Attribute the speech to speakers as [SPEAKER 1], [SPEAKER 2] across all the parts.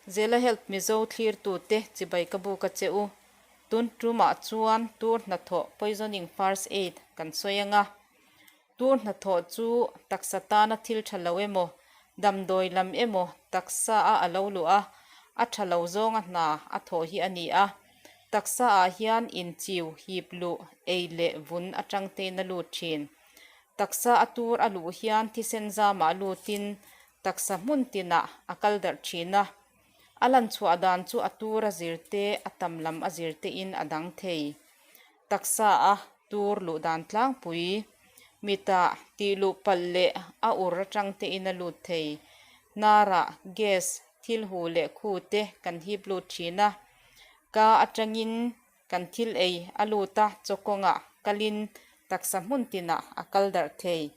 [SPEAKER 1] Zela Health Mizo thlirtute chibai ka buk a che u. Tun tumah chuan tur hnathawh Poisoning First Aid kan sawi anga. Tur hnathawh chu taksa tana thil tha lo emaw, damdawi lam emaw taksa a a lo luh a, a tha lo zawnga hna a thawh hi a ni a. Taksa ah hian inchiu, hip luh, ei leh vun atang tein a lut thin. Taksa a tur a luh hian thisen zamah lutin taksa hmun tinah a kal darh thin a. A lan chhuah dan chu a tur a zir te, a tam lam a zir tein a dang thei. Taksa a tur luh dan tlangpui, mitah tih luh palh leh a ur atang tein a lut thei. Hnarah gas, thil hu leh khu te kan hip lut thin a. Ka atangin Kan thil ei a lut a, chawkawngah kalin taksa hmun tinah a kal darh thei.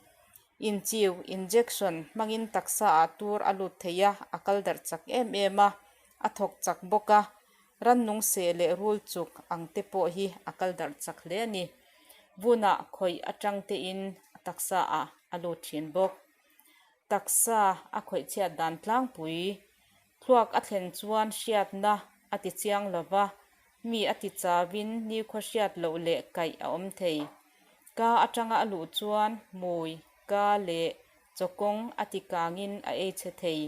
[SPEAKER 1] Inchiu, injection, hmangin taksa ah tur a lut thei a, a kal darh chak em em a, a thawk chak bawk a, rannung seh leh rul chuk ang te pawh hi a kal darh chak hle a ni. Vunah khawih atang tein taksa ah a lut thin bawk. Taksa a khawih chhiat dan tlangpui Thluak a thlen chuan hriatna a ti chiang lo va, mi a ti chauin nikhua hriat loh leh kaih a awm thei. Ka atanga a luh chuan hmui, ka leh chawkawng a ti kangin a ei chhe thei.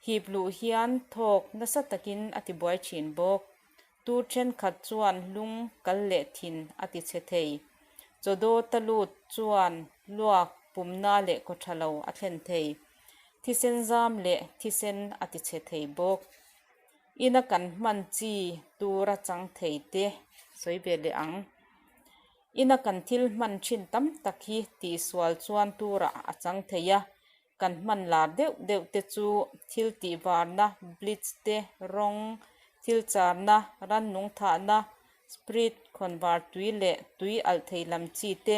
[SPEAKER 1] Hip luh hian thawk nasa takin a ti buai thin bawk. Tur thenkhat chuan lung kal leh thin a ti chhe thei. Chawdawta lut chuan luak pumna leh kawtha lo a thlen thei. Thisen zam leh thisen a ti chhe thei bawk. Ina kan hman chi tura chang thei te sawi ve leh ang. Ina kan thil hman thin tam tak hi tihsual chuan turah a chang thei a, kan hman lar deuh deuh te chu thil tihvarna, bleach te, rawng, thil charna, rannung thahna, spirit, khawnvar tui leh tui alh thei lam chi te,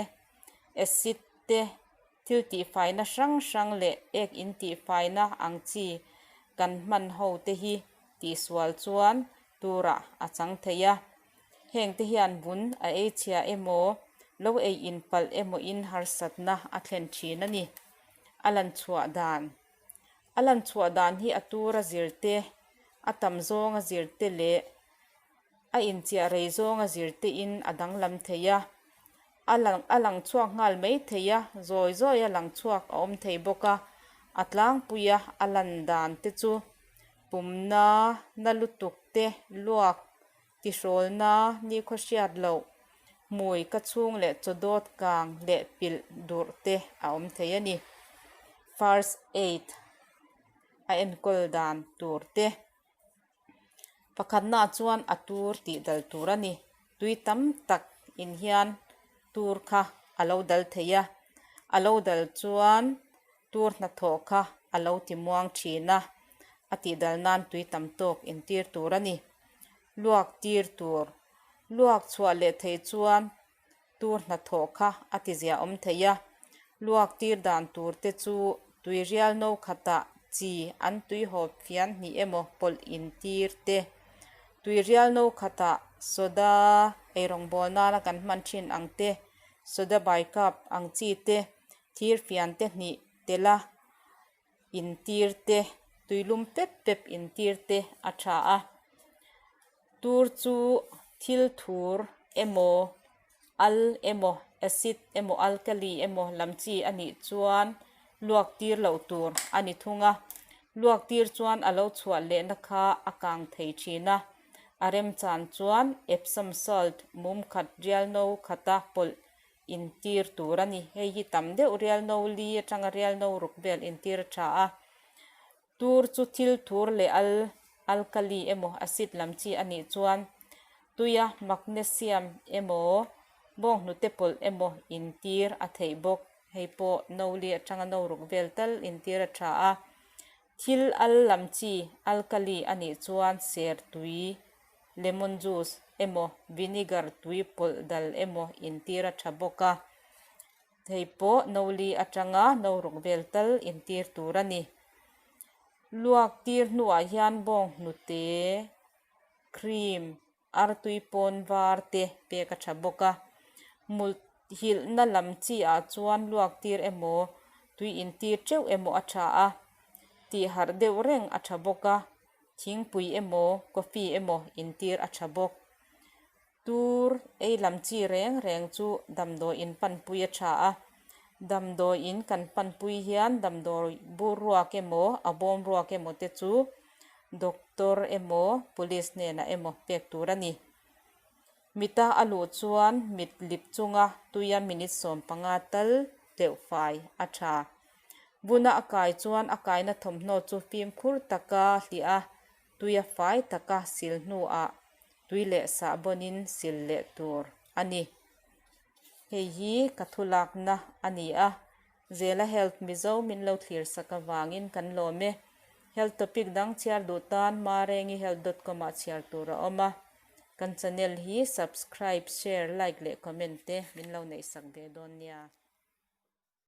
[SPEAKER 1] acid te, Thil tihfaina hrang hrang leh ek in tihfaina ang chi kan hman ho te hi tihsual chuan turah a chang thei a. Heng te hian vun a ei chhia emaw, lo ei in palh emaw in harsatna a thlen thin a ni. A lan chhuah dan A lan chhuah dan hi a tur a zir te, a tam zawng a zir te leh a inchiah rei zawng a zir te in a danglam thei a. A lang a lang chhuak nghal mai thei a, zawi zawi a lang chhuak a awm thei bawk a, a tlangpui a a lan dan te chu pumna na lutuk te, luak tihrawlna nikhaw hriat loh, hmui ka chhung leh chawdawt kang leh pilh durh te a awm thei a ni. First aid a enkawl dan tur te. Pakhatnaah chuan a tur tih dal tur a ni. Tui tam tak in hian tur kha a lo dal thei a, a lo dal chuan tur hnathawh kha a lo ti muang thin a, a tih dal nan tui tam tawk intir tur a ni. Luak tir tur, luak chhuah leh thei chuan tur hnathawh kha a ti ziah awm thei a, luak tir dan tur te chu tui rial no khatah chi an tui hawp fian hnih emaw pawlh in tir te, tui rial no khatah soda eirawngbawl nana kan hman thin ang te, soda bicarb ang chi te, thir fian te hnih tel a in tir te, tuilum pep pep in tir te a tha a. Tur chu thil thur emaw, al emaw, acid emaw, alkali emaw lam chi a nih chuan luak tir loh tur a ni thung a. Luak tir chuan a lo chhuah lehna kha a kang thei thin a. A remchan chuan Epsom salt mum khat rial no khata pawlh intir tur a ni. Hei hi tam deuh rial no li atanga rial no ruk vel intir a tha a. Tur chu thil thur leh al, alkali emaw acid lam chi a nih chuan tuia magnesium emaw bawnghnute pawlh emaw intir a theih bawk. Hei pawh no li atanga no ruk vel tal intir a tha a. Thil al lam chi, alkali a nih chuan ser tui, lemon juice emaw vinegar tui pawlh dal emaw intir a tha bawk a. Hei pawh no li atanga no ruk vel tal intir tur a ni. Luak tir hnuah hian bawnghnute, cream, artui pawn var te pek a tha bawk a. Mut hilhna lam chi ah chuan luak tir emaw tui intir teuh emaw a tha a, tih harh deuh reng a tha bawk a. Thingpui emaw, coffee emaw intir a tha bawk. Tur ei lam chi reng reng chu damdawi in panpui a tha a. Damdawi in kan panpui hian damdawi bur ruak emaw, a bawm ruak emaw te chu doctor emaw, police hnenah emaw pek tur a ni. Mita a luh chuan mit lip chunga tuia minute 15 tal tleuh fai a tha. Vuna a kai chuan a kaina thawmhnaw chu fimkhur taka hliah a, tuia fai taka sil hnuah tui leh sahbawnin sil leh tur a ni. Hei hi ka thulakna a ni a, Zela Health Mizo min lo thlir sak avangin kan lawm e. Health topic dang chhiar duh tan marengihealth dot com ah chhiar tur a awm a. Kan channel hi subscribe, share, like leh comment te min lo neih sak ve dawn nia.